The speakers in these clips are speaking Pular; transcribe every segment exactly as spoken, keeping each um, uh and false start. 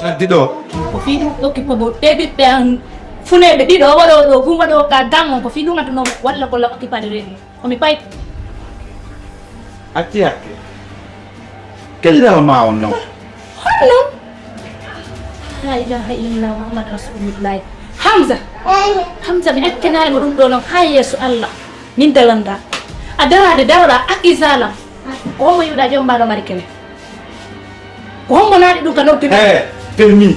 Addi ɗoo. Ko fii ɗum occupagol ɓee ɓiɓɓe an funeeɓe ɗiɗo, o waɗoo ɗoo, gum waɗoo ka gan on, ko fii ɗum adunoo walla ko la occupade reedu. Ko mi pay. Acci hakke. Kelirawo ma on non. Honno? La ilaha illallah Muhammad Rasulullah. Hamza. Hamza, mi accanaali mo ɗum ɗoo non haa yeeso Allah. Min dalanɗaa. A daraade daroɗaa accusé lan. Ko hombo yiɗuɗaa jombaaɗo mari kene? Ko hombo naati ɗum ka noppi? He, fermi.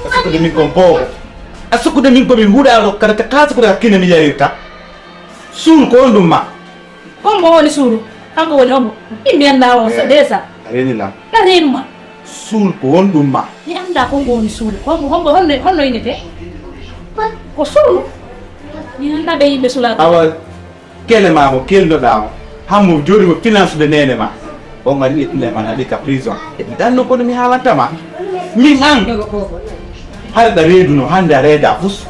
A sukkude min kon boobo. A sukkude min ko min huɗaano kada ka kaa sukkude ka kine mi yarirta. Suul ko on ɗum ma. Kon mo woni suuru, kanko woni hombo? Min mi anndaa on sa, de sa. A reeni lan. Na reenu ma. Suul ko won ɗum ma. Mi anndaa kon mo woni suuru. Hombo, hombo, honno, honno innete? Ko suuru. Mi anndaa ɓe yimɓe sulaaka. Awa, kele ma mo kelnoɗaa o. Hammo jooɗi mo finance de neene ma. On ari e tile ma naɗi ka prison. E ɗi ɗanno kono mi haalanta ma. Min an. Har ɗa reeduno, hannde a reeda fus.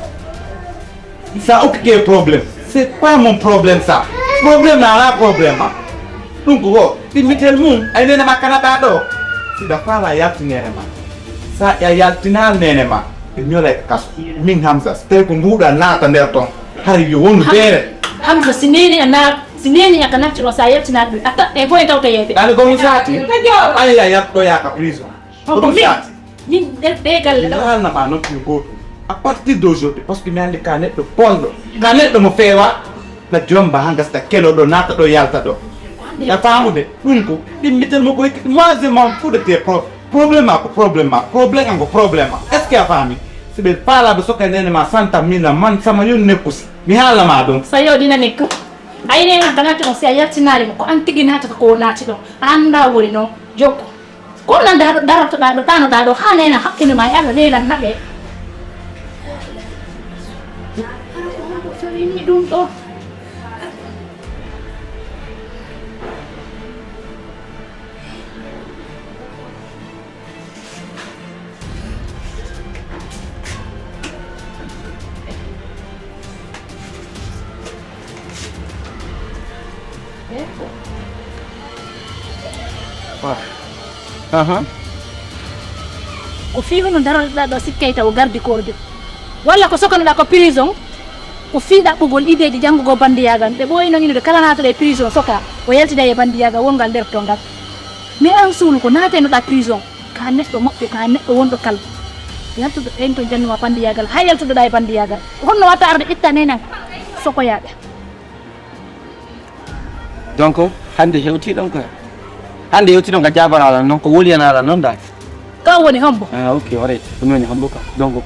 Ça occupe problème. C'est pas mon problème ça. Problème na ala problème ma. Ɗum ko ko ɗimmitel mum ay nene ma kanata ɗo. Siɗa faala yalti nene ma. Sa ya yaltinal nene ma. Ɓe ñola e kaso. Min Hamza. Tawi ko mbuuɗa naata nder ton. Hari yo wonu beere. Hamza si nene a na si nene a ka natti ɗo sa yaltinal ɓe. A taɓɓe fof e tawta yeeɓe. Ɗani gomi saati. Ay ya yaltoya ka prison. Ko ɗum saati. Min ɗe, ɗe galle ɗo. Mi haalna ma nokku gootu. À partir d'aujourd'hui, parce que mi anndi ka neɗɗo bonɗo. Ka neɗɗo mo feewa, na jomba ha gasta kelo ɗo, naata ɗo, yalta ɗo. Ya faamude, ɗum ko, ɗimmitel mo ko hikki, moi, je m'en fous de tes pro-, problème ma ko problème ma, problème an ko problème ma. Est-ce que a faami? Si ɓe faala ɓe soka nene ma santa mina man sama yon nekku si. Mi haalna ma ɗum. Sa yo dina nekku. Ay nene an ka naati ɗon, si a yaltinaali mo, ko an tigi naatata ko o naati ɗon. A anndaa woni non, jokko. Ko non dar-, darotoɗaa ɗo, ɗaanoɗaa ɗo, haa neena hakkille maa e Allah leelan naɓe. Hara ko honɗun fewinii ɗun ɗoo? Aha. Ko fii hono darotoɗaa ɗoo, sikkay taw garde corps de? Walla ko sokanoɗaa ko prison? Ko fii ɗaɓɓugol ideeji janngugol bandiyaagal? Ɓe ɓooyi non inude kala naatoɗo e prison soka, o yaltida e bandiyaagal wonngal nder ton ngal. Mais an suulu ko naataynoɗaa prison? Ka neɗɗo moƴƴo, ka neɗɗo wonɗo kalbu. Yaltuɗo ɗen ton jannuwa bandiyaagal, hay yaltuɗoɗaa e bandiyaagal. Ko honno watta arde ƴetta nenen sokoyaaɓe? Donc, hannde hewtii ɗon ko, hannde hewtii ɗon ka jaabaraala non, ko woliyanaa lan non da. Ka woni hombo? Ah, ok, alright. Ɗum woni hombo ka. Donc,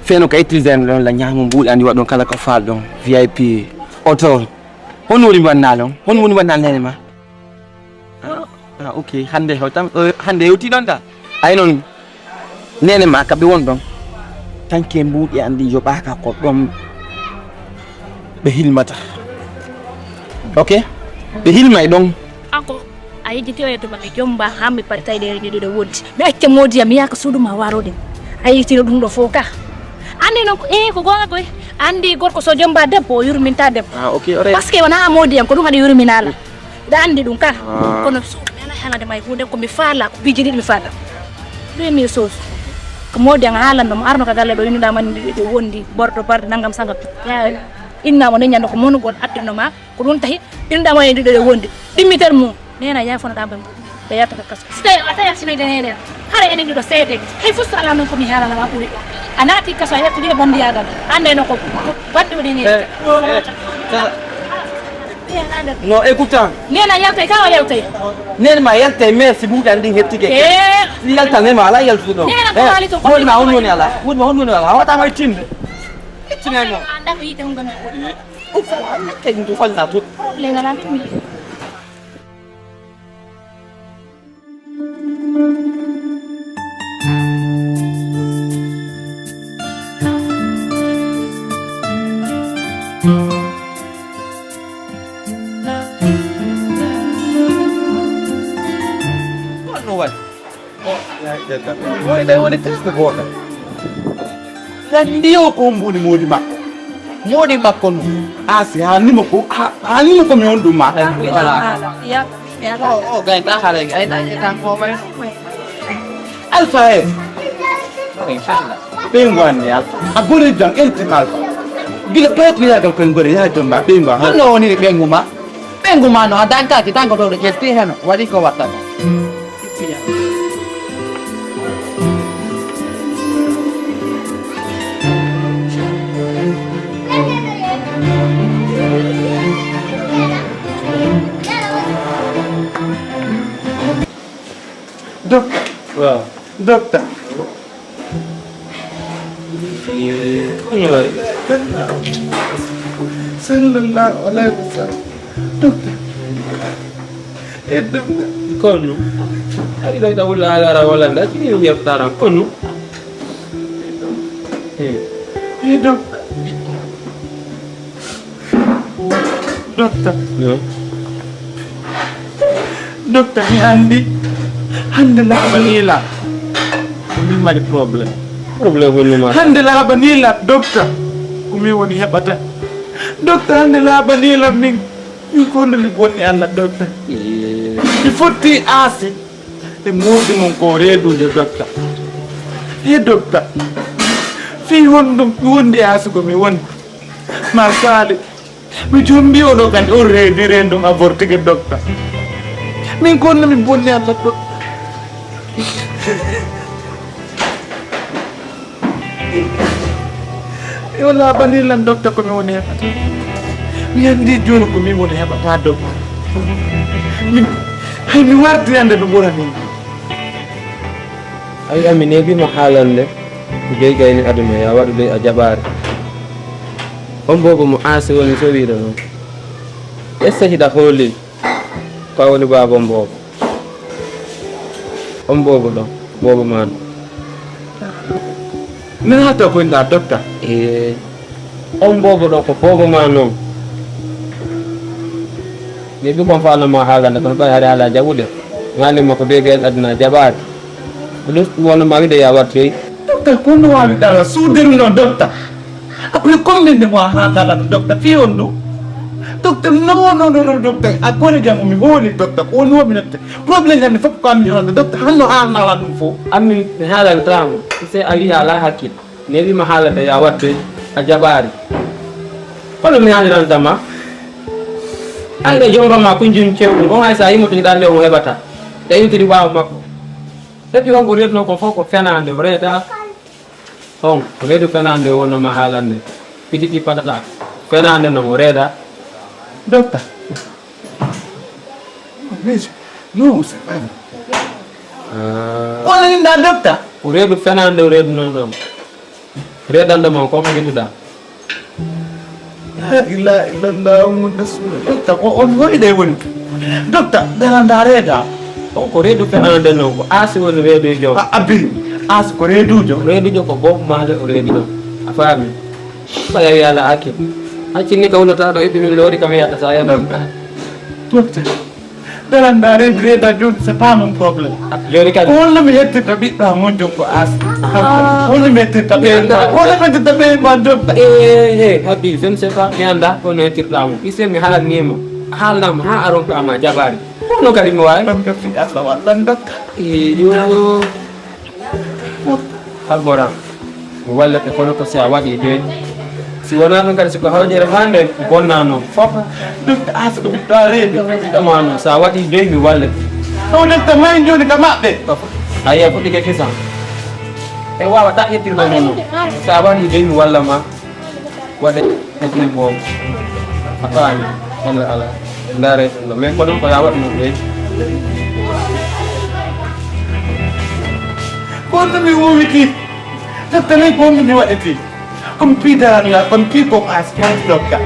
feno ka utiliser ɗon la ñaamu mbuuɗi andi waɗon kala ko faal ɗon, V I P, oto. Honno woni wannaa ɗon? Honno woni wannaa nene ma? Ah, ah, ok. Hannde hewtam, eh, hannde hewtii ɗon da. Ay non, nene ma ka ɓe won ɗon. Tanke mbuuɗi andi yoɓaaka ko ɗon ɓe hilmata. Ok? Ɓe hilmay ɗon. Ako, a yejjiti o yetto ma mi jomba haa mi pari tawi ɗe ɗiɗo wondi. Mi acca moodiya mi yaaka suudu ma waro ɗin. A yejjitino ɗum ɗo fof ka. Andi non ko, eh, ko goonga koy. Andi gorko so jomba debbo, o yurminta debbo. Ah, ok, alright. Parce que wona a moodiyan, ko ɗum haɗi yurminala. Mbiɗa anndi ɗum kala. Ah. Kono suudu mi alaa e haalande ma e huunde, ko mi faalaa, ko piiji ɗiɗi mi faalaa. Ɗum mi soos. Ko moodi an haalanno mo arno ka galle ɗo, innuɗaa man ɗi, ɗi wondi, bordo, barde, nangam, sangam. Ya, inna mo nde ñande ko monugol adduno ma, ko ɗum tahi, innuɗaa mo e ɗiɗo ɗe wondi. Ɗimmitel mum, neena yaafonoɗaa mbe, ɓe yattata kaso. Si tawi a tawi a sinoyde neene, hara enen ɗiɗo seede. Hay fus so alaa noon ko mi haalana ma ɓuri. A naati kaso, a yetto ɗiɗo bandiyaagal. Annde no ko, ko baɗɗo ɗi neene. Eh, eh, eh. No, écoute. Neena yaltay, ka o yaltay. Neena ma yaltay, mais si buuɗan ɗin hettike. Eh. Si yaltan, neena ma ala yaltude ɗo. Neena ko haali to. Woni ma honno woni ala? Woni ma honno woni ala? A wata ma ittinde. Ittine mo. Anda ko yite hunde men. Uf, kay ndu falla to. Problème ala min. Honno waɗi? Moy ɗay woni tesɗo gooto. Lanndi o ko hombo woni moodi makko? Moodi makko no. A si haalnimo ko, ha-, haalnimo ko mi on ɗum ma. O, o, gay, ta haala, gay, ta, ta, ko may. Alpha, eh. Inchallah. Ɓeyngu an ne, Alfa. A goreejo an, elti ma, Alfa. Gila ɓeyngu yagal koye ngore, yaa jomba, ɓeyngu an. Honno woniri ɓeyngu ma? Ɓeyngu ma no, a dankaaki, dankotooɗo ƴetti heno, waɗi ko waɗata ko. Docteur. Waaw. Docteur. Sallallahu alayhi wa sallam. Docteur. E docteur. Kono. Ari ɗo ita wulla ala ara wala nda. Kini mi yaftara kono. Eh. E docteur. Docteur. Yo. Docteur, mi anndi hannde laaɓanii la. Ko min mari problème. Problème honno ma? Hannde laaɓanii la, docteur. Ko min woni heɓata. Docteur, hannde laaɓanii la min. Min ko honno mi bonni Alla, docteur. Eh. Mi fotti aasi. E moodi mon ko reeduujo, docteur. He, docteur. Fii honɗum mi wondi aasi ko mi woni? Ma saali. Mi jombi oɗo kadi on reedi reendu avortike, docteur. Min kon no mi bonni Alla, docteur. Yo laaɓanii lan, docteur, ko mi woni heɓata. Mi anndi jooni ko min woni heɓata, docteur. Min, hay mi warti annde no ɓurani. A wi'an mi neeɓiima haalande, ko jeyi gayni aduna, ya waɗu dey a jaɓaari. On boobo mo aasi woni so wi'ude noon. Essa hiɗa hoolii ko a woni baaba on boobo? On boobo ɗon, boobo maa ɗon. Min hatta ko inɗa, docteur. Ee, on boobo ɗon ko boobo maa non. Mi ɓikkon faalno ma haalande, kono ɓay hari haala jaɓude. Mi haalii makko bee gayen aduna jaɓaaki. Ko ɗum wonno ma wi'ude ya wartoy. Docteur, ko no waawi ɗara suuderu non, docteur? Après combien de mois haa ngaɗano, docteur, fii on ɗum? Docteur, non, non, non, non, docteur, a kone jam, mi hooli, docteur, ko woni womi, docteur. Problème jam, fof ko ammi hono, docteur, hanno haalnala ɗum fof. Ammi, mi haalanta mo, se a wi'i alaa hakkil. Ne wi'ima haalata ya watte, a jaɓaari. Kono mi haaliranta ma, an e jomba ma kunjum cewɗum, on hay sa yimo to hiɗande on heɓata. Ɗe yewtiri ɓaawo makko. Depuis on ko reeduno ko fof ko fenaande, o reedaa. On, ko reedu fenaande wonno ma haalande. Fititi patata. Fenaande no mo reeda. Docteur. Mais, non, c'est pas vrai. Ah. On est dans docteur. Ko reedu fenaande o reedu non ɗon. Reedande mon ko mo giɗuɗaa. La ilaha illallah, Muhammadu Rasulullah. Docteur, ko on hoyde woni. Docteur, dara nda reeda. On ko reedu fenaande non, ko aasi woni reedujo. A abi, aasi ko reedujo. Reedujo ko Bob Marley o reedujo. A faami? Ko yawi ala hakke. Haccin ni ka wulata ɗo, itti min loori kam yahata sa yahata. Docteur. Dara nda reedi reeda jooni, c'est pas mon problème. Jooni kadi. Ko honno mi yettirta ɓiɗɗo am on jokko aasi? Ah. Honno mi yettirta ɓe? Honno mi yettirta ɓe ma docteur? Eh, eh, habi, je ne sais pas, mi annda ko no yettirɗa mo. Ise mi haalnii mo. Haalnaa mo haa a ronka ma jabaari. Ko no kadi mi waawi? Ɗon ka fi Allah wallan docteur. Eh, yo. Hagoran, mi wallete kono ko si a waɗii joy. Si wonaa ɗum kadi, si ko hawƴere maa nde bonnaa noon fof. Ɗum ko aasi ko ɓiɗɗo reedu. Ɓiɗɗo maa noon, si a waɗii joy, mi wallete. Ɗum ɗum ko mayi jooni ka maɓɓe. Ayi, a fuɗɗike kisan. E waawataa ƴettirde mo noon. Si a waɗii joy, mi walla ma. Waɗe ƴettirde mo. A faami. Walla alaa. Ndaare ɗum ɗo. Mais ko ɗum ko yaa waɗu ɗum ɓe. Ko ɗum mi wuwiti. Tattali ko mi waɗiti. Comme puis daraniya, comme puis ko as quinze dokka.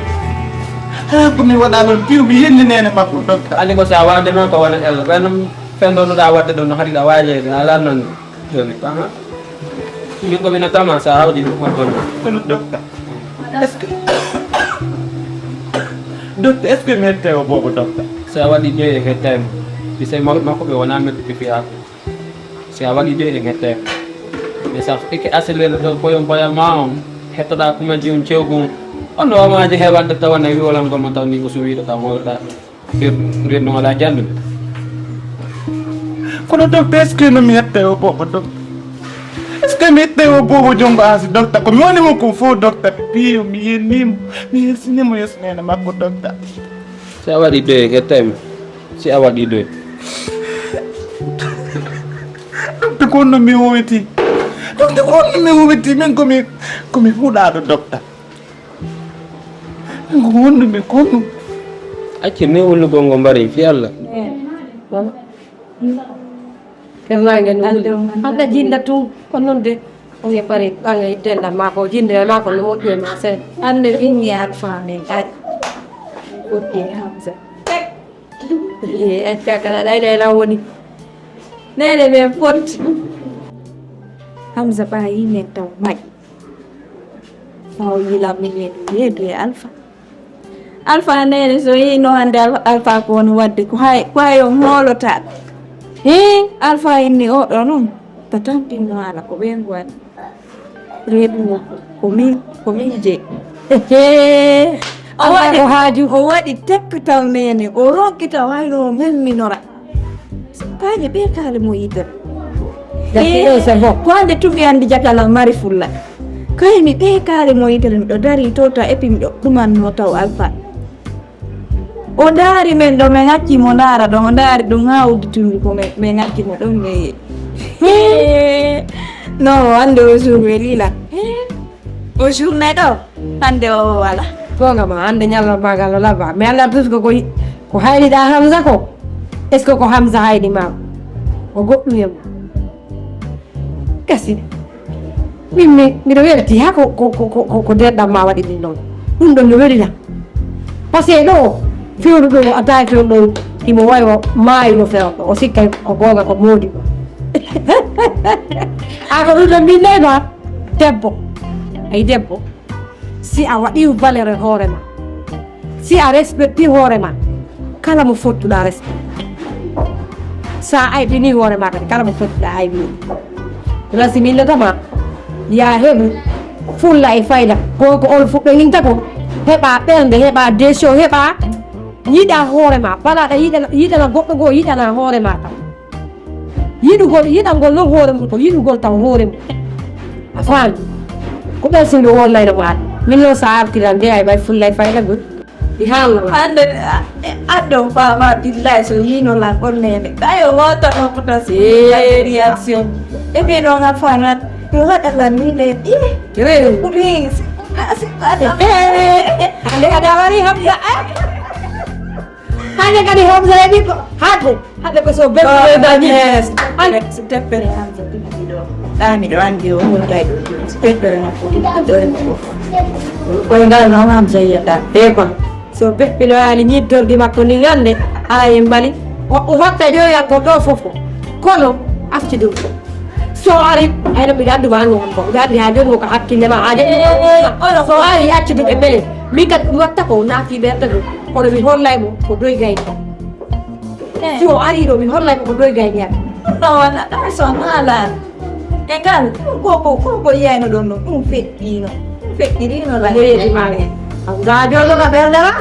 Haa ko mi waɗa ɗon piw mi yinni neene makko dokka. Anndi ko si a waawde noon ko wona ello. Ɓen ɗum fendonuɗaa waɗde ɗum no haɗi ɗa waajeede, a lannan jooni. Aha. Min ko mi no tama si a hawdi ɗum ko ɗon. Kono dokka. Est-ce que, docteur, est-ce que mi hette o boobo, docteur? Si a waɗi joyi e hettaay mo. Ɓisay mawɓe makko ɓe wonaa mettude fiyaaku. Si a waɗi joyi e hettaay mo. Mais si a fuɗɗike accéléré ɗo boyon boyon ma on, hettoɗaa kuma jiyum cewgun. On no wamaaji heɓande tawa na wi'olan gomma taw ni ko suwiiɗo ka mawɗa. Nder, nder no alaa janndude. Kono docteur, est-ce que no mi yetta o boobo, docteur? Est-ce Te mi ittay o boobo jongo haa si dokta. Ko mi woni mo ko fof dokta. Piyo, mi yennii mo. Mi yesini mo yeeso neene makko dokta. Si a waɗi doye, ƴettay mi. Si a waɗi doye. Dokta, ko honno mi wowiti? Dokta, ko honno mi wowiti? Min ko mi, ko mi huɗaaɗo dokta. Min ko honno mi, ko honno? Acce min ullugol ngol mbari fii Allah. Kernaange no wuli. Alla jinda tun, ko non de. O ye pare, ɓanga yitte lam maa ko jinde maa ko no moƴƴi e maa sen. Hannde min mi alfa min kadi. Ɓurɗi Hamza. Eh, acca kala ɗay ɗay lan woni. Neene men foti. Hamza ɓaayi men taw maƴi. Ɓaawo yilam min yeedu yeedu e alfa. Alfa neene so yiino hannde Al-, alfa ko woni waɗde ko hay, ko hay on hoolota. Hee, alfa inni o ɗo non. Ta tampinno haala ko ɓen waɗi. Reedu mo ko min, ko min je. Ehee. O Alfa waɗi, ko haaju. O waɗi tekkatal neene, o ronkita wayno o memminora. Kaymi ɓe kaali mo yitere. Gasi ɗo c'est bon. Ko hannde tun mi anndi jakalal mari fulla. Kaymi ɓe kaali mo yitere, miɗo dari to ta, et puis miɗo ɗumanno taw Alfa. O ndaari men ɗo, men acci mo ndaara ɗon, o ndaari ɗum haa udditumi ko men, men acci mo ɗon, men yehi. Non, hannde o jour weli la. O journée ɗo, hannde o wala. Goonga ma, hannde ñalawma ngal no labba. Mais Allah plus ko, ko, ko hayniɗaa Hamza ko, est-ce que ko Hamza hayni ma? Ko goɗɗum e mum. Gasi. Min mi, miɗo welti haa ko, ko, ko, ko, ko, ko denɗam ma waɗi ɗum ɗon. Ɗum ɗon no weli lan. Parce que ɗo, fewndo ɗo, a tawi fewndo ɗo, himo wayi o maayi no fewndo. O sikka ko goonga ko moodi. A ko ɗum ɗon min neyno debbo. Ay debbo. Si a waɗi valeur e hoore ma, si a respecti hoore ma, kala mo fottuɗaa respect. Sa aybini hoore ma kadi, kala mo fottuɗaa aybini. Ɗum si min lotama, ya heɓu fulla e fayda. Ko, ko on fuɗɗoninta ko, heɓa ɓernde, heɓa deso, heɓa yiɗa hoore ma. Bala ɗa yiɗana, yiɗana goɗɗo goo, yiɗana hoore ma kam. Yiɗugol, yiɗangol non hoore mum ko yiɗugol taw hoore mum. A faami? Ko ɓen sinno wonnayno maɗa. Min non sa artiran de ay ɓay fullay fayda gol. Mi haalno ma. Hannde, a-, e addo faama billahi so yino lan on nene. Ɓay o wota non ko tan si Eh. Réaction. E ɓe non a faanat. Mi waɗa lan ni le. Eh. Rew. Please. Ah, si, ah, Eh. Hannde kadi a wari Hamza. Eh. Hannde kadi Hamza e ɓiɗɗo. Hannde. Hannde ko so belɗo Oh, e dañi. Yes. Hannde. So teppere Hamza ɗum ɗiɗo. Ɗaani ɗo anndi o wonday ɗo. So teppere makko ɗum ɗo e makko. Koye ngal noon Hamza yiyata. E kon. So beɓɓiloyaali ñiddordi makko ndi hannde, haa en mbali. O, o watta joyal ko ɗo fof ko. Kono, acci ɗum. So ari, hayno mbiɗa anndi ma anndi won ko. Mbiɗa anndi haa jooni ko hakkille ma, haa jooni ko. So ari, acci ɗum e mbele. Min kadi ɗum watta ko naati ɓerɗe ɗum. Kono mi hollay mo ko doy gayni. Eh. Si o arii ɗo, mi hollay mo ko doy gayni am. Ɗum ɗo wona ɗa so haalaani. E ngal, ɗum ko, ko, ko, ko yiyayno ɗon ɗum, ɗum feƴƴiino. Ɗum feƴƴiriino la. Mo yeeji maa. Ngaa jooɗo ka ɓernde ma.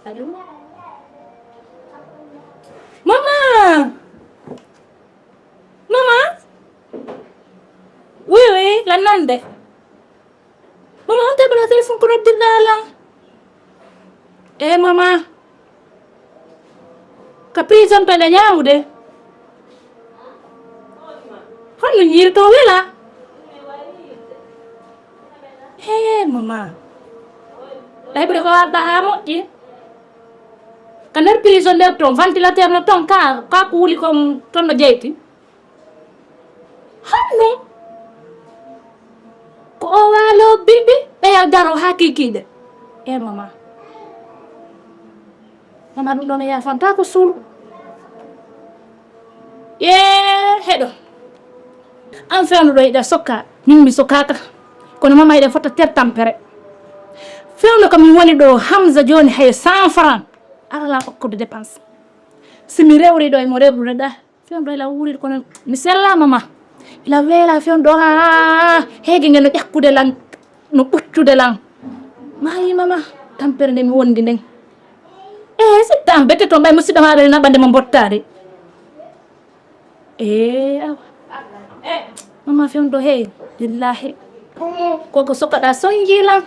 Allo? Mama! Mama! Oui, oui, lan non de? Mama, honto e ɓala téléphone ko noddirɗaa lan? Eh, mama. Ka prison to le ñaawude. Honno ñiiri to wela? Hee, mama. Ɗay ɓuri ko warɗa haa moƴƴi. Ka nder prison nder ton, ventilateur no ton, ka, ka ko wuli kon ton no jeyti. Honno? Ko o waalo bilbi, ɓeya daro haa kiikiiɗe. Eh, mama. Mama, ɗum ɗon o yaafantaa ko suul. Ee, heɗo. An fewndo ɗo hiɗa sokka, min mi sokkaaka. Kono mama hiɗen fota ter tampere. Fewndo ko min woni ɗo, Hamza jooni hay cent francs. Alaa okkude dépense. Si mi rewri ɗo e mo rewrude ɗa, fewndo ila wuuri kono mi sellaama ma. Ila weela fewndo, haa, heege nge no ƴakkude lan, no ɓuccude lan. Maayi mama, tampere nde mi wondi nden. Ee, sitta an bete to mbay musiɗɗo maaɗa ina ɓande mo mbottaari. Ee, awa. Mama fewndo, hey, billahi. Ko ko sokkaɗa sonji lan.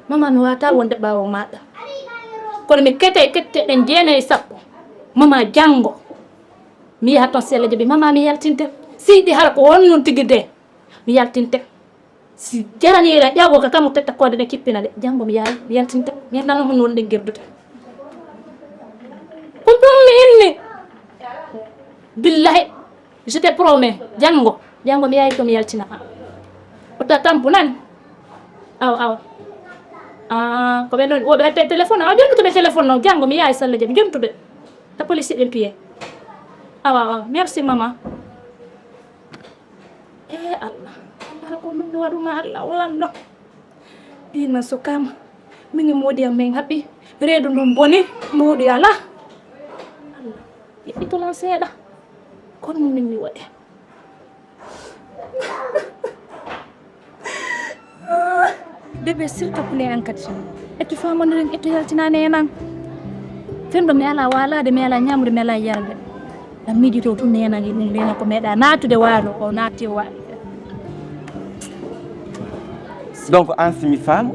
Mama mi wata wonde ɓaawo maaɗa. Kono mi kete, kette ɗen jeenayi sappo. Mama jango. Mi yaha ton si Alla jaɓi. Mama mi yaltinte. Siɗi hara ko on nun tigi de. Mi yaltinte. Si jarani eɗa ƴago ka kamu tetta koode ɗe kippina de. Jango mi yahay, mi yaltinte. Mi yaltana hon wonde gerdude. Ko ɗum mi inni. Billahi, je te promets. Jango, jango mi yahay to mi yaltina. O ta tampu nan. Awa, awa. Ah, ko ɓe ɗon, wo ɓe te-, téléphone, awa jontude téléphone no. Jango mi yahay si Alla jaɓi jontude. Ta police ɗen piye. Awa, awa. Merci, maman. Ee, Allah. Allah ko min waɗuma, Allah o lanɗo. Ɗin man so kama. Min e moodi am men haɓi. Reedu ndun boni. Moodi alaa. Allah. Yeɗɗito lan seeɗa. Kono min mi waɗe. Bébé, s'il te plaît, an kadi. Ettu faamoniren, ettu yaltina neenan. Fewndo mi alaa waalaade, mi alaa ñaamude, mi alaa yarde. Ɗan miijito tun neenan e ɗum, neenan ko meeɗa naatude waalo, o naati e waalo. Donc, an si mi faamu,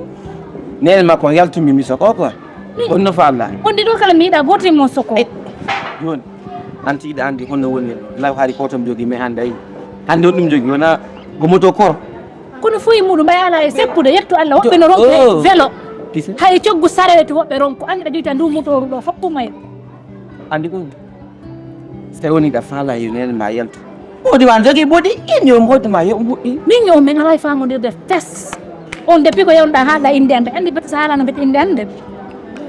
neene makko on yaltumi mi soko quoi. Ni. On no faala. On ɗiɗo kala mi yiɗa gooto e mon soko. Eh, jooni, an tiiɗa anndi honno woni law hari ko to mi jogii, mi annday. Hannde on ɗum jogii, wona ko moto koro. Kono fof e muɗum, ɓay alaa e seppude, yetto Allah, woɓɓe no ronka e velo. Hay coggu sareeti woɓɓe ronko, an hiɗa joyta ndu motooru ɗo, fof ɗum e. Anndi ɗum. So tawi woni hiɗa faala yo neene ma yaltu. Mboodi ma jogii mboodi, in yo mboodi ma yo mbuɗɗi. Min yo min alaa e faamondirde fes. On depuis ko yewnuɗaa haalɗaa innde an, anndi bete so haalano bete innde an de.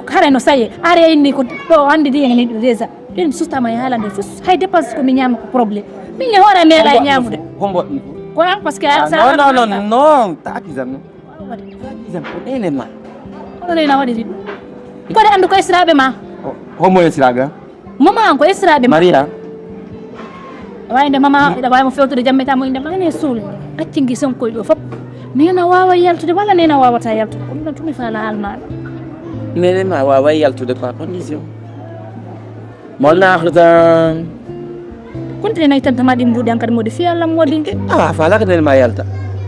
Hara no saye, are inni ko ɗo anndi ndi en liɗɗo déjà. Ɗin mi sustama e haalande fus. Hay dépense ko mi ñaama ko problème. Min e hoore am meeɗa e ñaamude. Hombo. Ko an parce que a sa non, non, non, non, taaki zan. Zan ko ene ma. Hono ina waɗiri ɗum. Ko ɗe anndu ko esiraaɓe ma. Hombo esiraaɓe? Mama an ko esiraaɓe ma. Maria. Waawi nde mama, ina waawi mo fewtude jammeta mo innde ma, ene suul. Acci ngi sonkoy ɗo fof. Nena waawa yaltude walla nena waawata yaltude. Ko ɗum ɗon tumi faala almaaɗo. Nene ma waawa yaltude par condition. Mo naxutan. Kunte nayi tan tama ɗi mbuuɗi an kadi moodi fii Allah moodi. Awa faala ka nden ma yalta.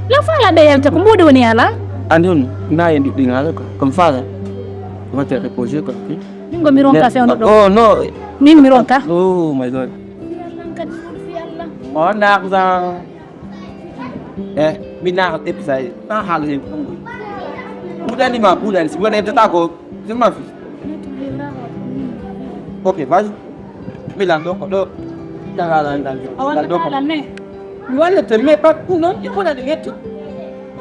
La faala ɓe yalta ko mbuuɗi woni ala. Andi on na yendi ɗi ngala ko. Comme faala. Ko te reposer ko. Min go mi ronka fewndo ɗo. Oh no. Min mi ronka. Oh my God. Fii Allah an kadi mbuuɗi fii Allah. Mo naxutan. Eh, mi naxa episode. Ta hal hen. Mudani ma, mudani si wona tata ko. C'est ma fille. Ok, vas-y. Mi lanndo ko ɗo. Taga lanndo. Lanndo ko. Mi wallete, mais pas pour non, il faut la mettre.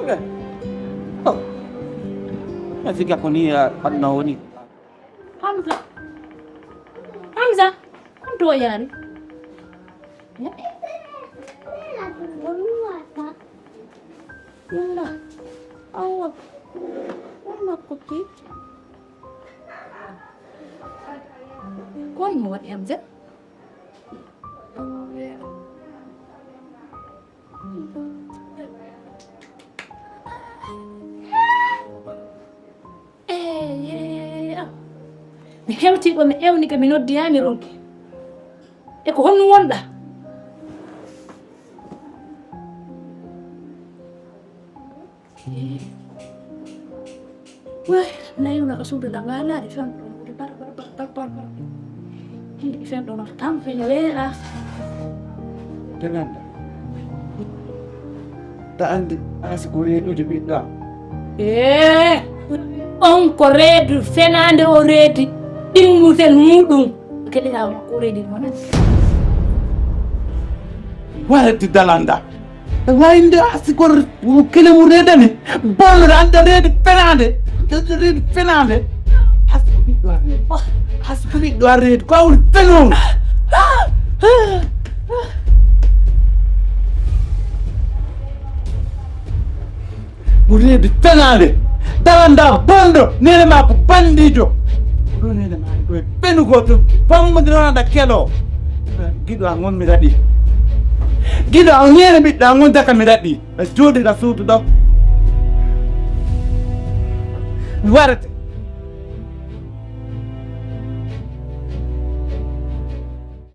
Ok. Oh. Ma fika ko ni, ah, pas na woni. Hamza. Hamza. Kon to yaari. Walla. Awa. Walla ko ti. Kon mo waɗi am de. Eeye, ah. Mi hewtii ɗo, mi ewni ka, mi noddi haa mi ronki. E ko honno wonɗa? Wah, nayi wona ko suudu ɗa waalaade tan. Bar, bar, bar, bar, bar, bar. Fen ɗo no tan fen weera. Tenanda. Ta andi, asi ko reedude ɓiɗɗo am. Ee, on ko reedu fenaande o reedi ɗimmusel muɗum. Kadi a ko reedi mo. Wala ti dalanda. Wayde asi ko kele mu reedani. Bol randa reedi fenaande. Reedi fenaande. Asi ko ɓiɗɗo am. Asi ko ɓiɗɗo am reedi. Ko awul fenoo. Ko reedu fenaande, darandaa bonɗo, neene maa ko banndiijo. Ɗo neene maa ɗo e penu gooto, bammude ronanda keloo. Giɗo an on mi raɗi. Giɗo an neene ɓiɗɗo an on daka mi raɗi. Ɓe jooɗira suudu ɗo. Mi warete.